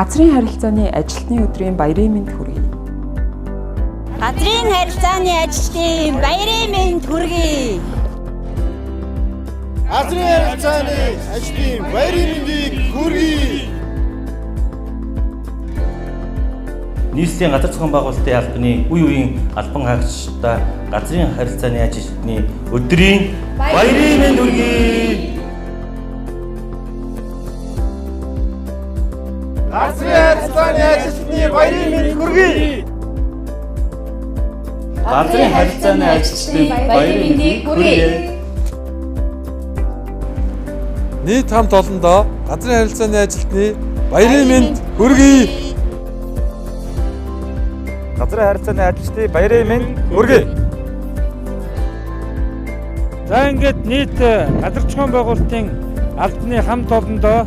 Газрын харилцааны ажилтны өдрийн баярын мэнд хүргэе. Газрын харилцааны ажилтны баярын мэнд хүргэе. Газрын харилцааны ажилтны баярын мэндийг хүргэе. Нийслэлийн газар зохион байгуулалтын албаны үе үеийн албан хаагчдаа газрын харилцааны ажилтны өдрийн баярын мэнд хүргэе. Газрын харилцааны ажилтны баярын мэнд хүргэе. Газрын харилцааны ажилчдын баярын мэндийг хүргэе. Нийт хамт олондоо газрын харилцааны ажилтны баярын мэнд хүргэе. Газрын харилцааны ажилчдын баярын мэнд хүргэе. За ингээд нийт газар зохион байгуулалтын албаны хамт олондоо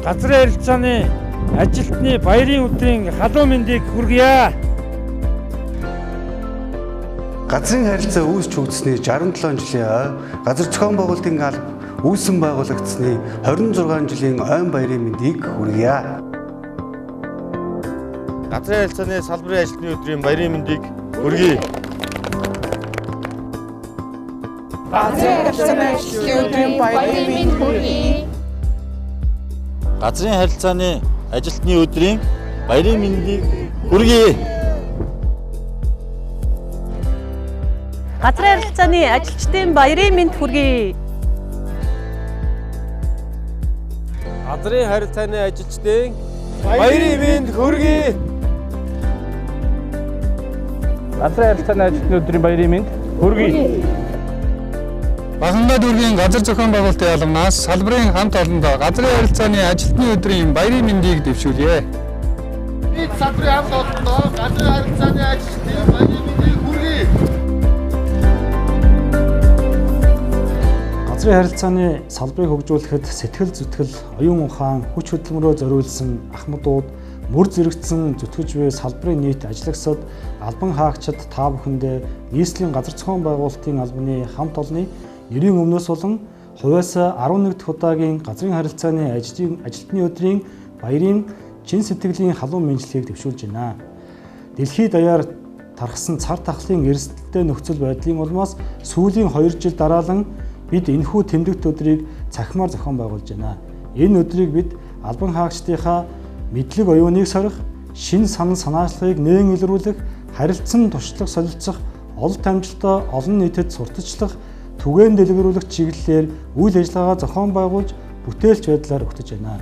газрын харилцааны ажилтны баярын өдрийн халуун мэндийг хүргье. Газрын харилцаа үүсч хөгжсөний 67 жилийн ой, газар зохион байгуулалтын алба үүсэн байгуулагдсаны 26 жилийн ойн баярын мэндийг хүргье. Газрын харилцааны салбарын ажилтны өдрийн баярын мэндийг хүргэе. Газрын харилцааны ажилтны өдрийн баярын мэнд хүргэе. Газрын харилцааны ажилтны өдрийн баярын мэндийг хүргэе. Газрын харилцааны ажилчдын баярын мэнд хүргэе. Газрын харилцааны ажилчдын баярын мэнд хүргэе. Газрын харилцааны ажилтны өдрийн баярын мэнд хүргэе. Багандаа дүүргийн газар зохион байгуулалтын албанаас салбарын хамт олондоо газрын харилцааны ажилтны өдрийн баярын мэндийг дэвшүүлье. Нийт салбарын хамт олондоо газрын харилцааны ажилтны баярын мэндийг хүргэе. Газрын харилцааны салбарыг хөгжүүлэхэд сэтгэл зүтгэл, оюун ухаан, хүч хөдөлмөрөөр зориулсан ахмадууд, мөр зэрэгцэн зүтгэж буй салбарын нийт ажиллагсад, албан хаагчид та бүхэндээ нийслэлийн газар зохион байгуулалтын албаны хамт олонны нэрийн өмнөөс болон хувиасаа 11 дахь удаагийн газрын харилцааны ажилтны өдрийн баярын чин сэтгэлийн халуун мэндчлэгийг дэвшүүлж байна. Дэлхийд даяар тархсан цар тахлын эрсдэлтэй нөхцөл байдлын улмаас сүүлийн 2 жил дараалан бид энэхүү тэмдэгт өдрийг цахимаар зохион байгуулж байна. Энэ өдрийг бид албан хаагчдынхаа мэдлэг оюуныг сорих, шин санал санаачлагыг нээн илрүүлэх, харилцан туршлага солилцох, ололт амжилтаа олон нийтэд сурталчлах, түгээн дэлгэрүүлэх чиглэлээр үйл ажиллагаа зохион байгуулж бүтээлч байдлаар өгтөж байна.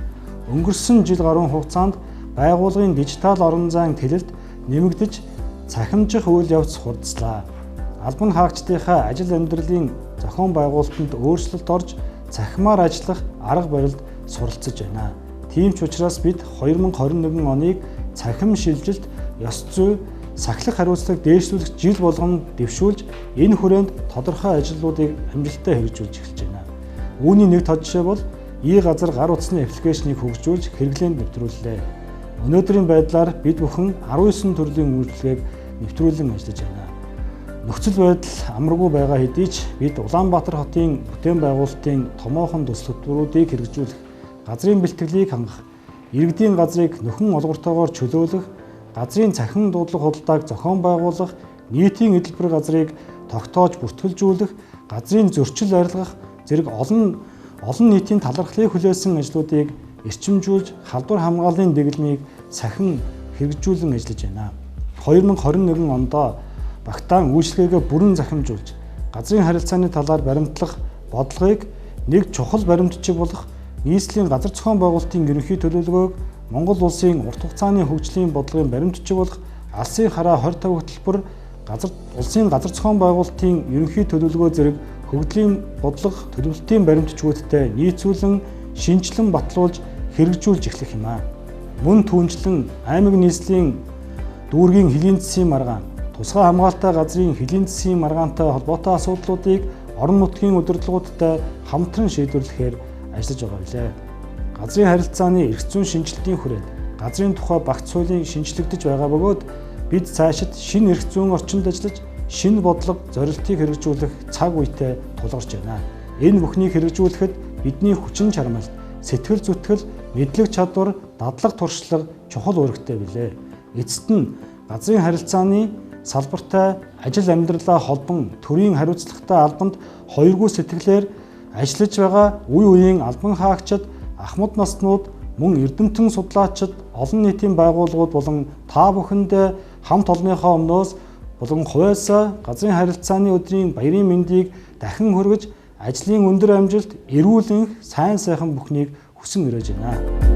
Өнгөрсөн жил гаруй хугацаанд байгууллагын дижитал орон зайн тэлэлт нэмэгдэж цахимжих үйл явц хурдслаа. Албан хаагчдынхаа ажил амьдралын зохион байгуулалтанд өөрчлөлт орж цахимаар ажиллах арга барилд суралцж байна. Тийм ч учраас бид 2021 оныг цахим шилжилт, ёс зүй, сахилах хариуцлага дээшлүүлэх жил болгон дэвшүүлж энэ хүрээнд тодорхой ажлуудыг амжилттай хэрэгжүүлж эхэлж байна. Үүний нэг тод жишээ бол и-газар гар утасны аппликейшнийг хөгжүүлж хэрэглээнд нэвтрүүллээ. Өнөөдрийн байдлаар бид бүхэн 19 төрлийн үйлчилгээг нэвтрүүлэн ажиллаж байна. Нөхцөл байдал амаргүй байгаа хэдий ч бид Улаанбаатар хотын бүтээн байгуулалтын томоохон төсөл хөтөлбөрүүдийг хэрэгжүүлэх, газрын бэлтгэлийг хангах, иргэдийн газрыг нөхөн олгортойгоор чөлөөлөх, газрын цахим дуудлага худалдааг зохион байгуулах, нийтийн эдэлбэр газрыг тогтоож бүртгэлжүүлэх, газрын зөрчил арилгах зэрэг олон нийтийн талархлыг хүлээсэн ажлуудыг эрчимжүүлж, халдвар хамгааллын дэглэмийг сахин хэрэгжүүлэн ажиллаж байна. 2021 ондоо багтаан үйлчилгээгээ бүрэн захимжуулж, газрын харилцааны талаар баримтлах бодлогыг нэг чухал баримтчиг болох нийслэлийн газар зохион байгуулалтын ерөнхий төлөвлөгөөг Монгол улсын урт хугацааны хөгжлийн бодлогын баримтчиг болох алсын хараа 25 хөтөлбөр, газар улсын газар зохион байгуулалтын ерөнхий төлөвлөгөө зэрэг хөгжлийн бодлого төлөвлөлтийн баримтчгүүдтэй нийцүүлэн шинжилэн батлуулж хэрэгжүүлж эхлэх юм аа. Мөн түүнчлэн аймаг нийслэлийн дүүргийн хөлийн засгийн маргаан, тусгай хамгаалалтай газрын хөлийн засгийн маргаантай холбоотой асуудлуудыг орон нутгийн удирдлагуудтай хамтран шийдвэрлэхээр ажиллаж байгаа билээ. Газрын харилцааны эрх зүйн шинжилтийн хүрээнд газрын тухай багц хуулийн шинжлэгдэж байгаа бөгөөд бид цаашид шинэ эрх зүйн орчинд ажиллаж шинэ бодлого зорилтыг хэрэгжүүлэх цаг үетэй тулгарч байна. Энэ бүхнийг хэрэгжүүлэхэд бидний хүчин чармайлт, сэтгэл зүтгэл, мэдлэг чадвар, дадлаг туршлага чухал үүрэгтэй билээ. Эцэст нь газрын харилцааны салбартай ажил амьдралаа холбон төрийн хариуцлагатай албанд хоёргүй сэтгэлээр ажиллаж байгаа үе үеийн албан хаагчид, ахмад наснууд, мөн эрдэмтэн судлаачид, олон нийтийн байгууллагууд болон та бүхэндээ хамт олонныхоо өмнөөс болон хувиасаа газрын харилцааны өдрийн баярын мэндийг дахин хүргэж, ажлын өндөр амжилт, эрүүл энх, сайн сайхан бүхнийг хүсэн өрөөж байна.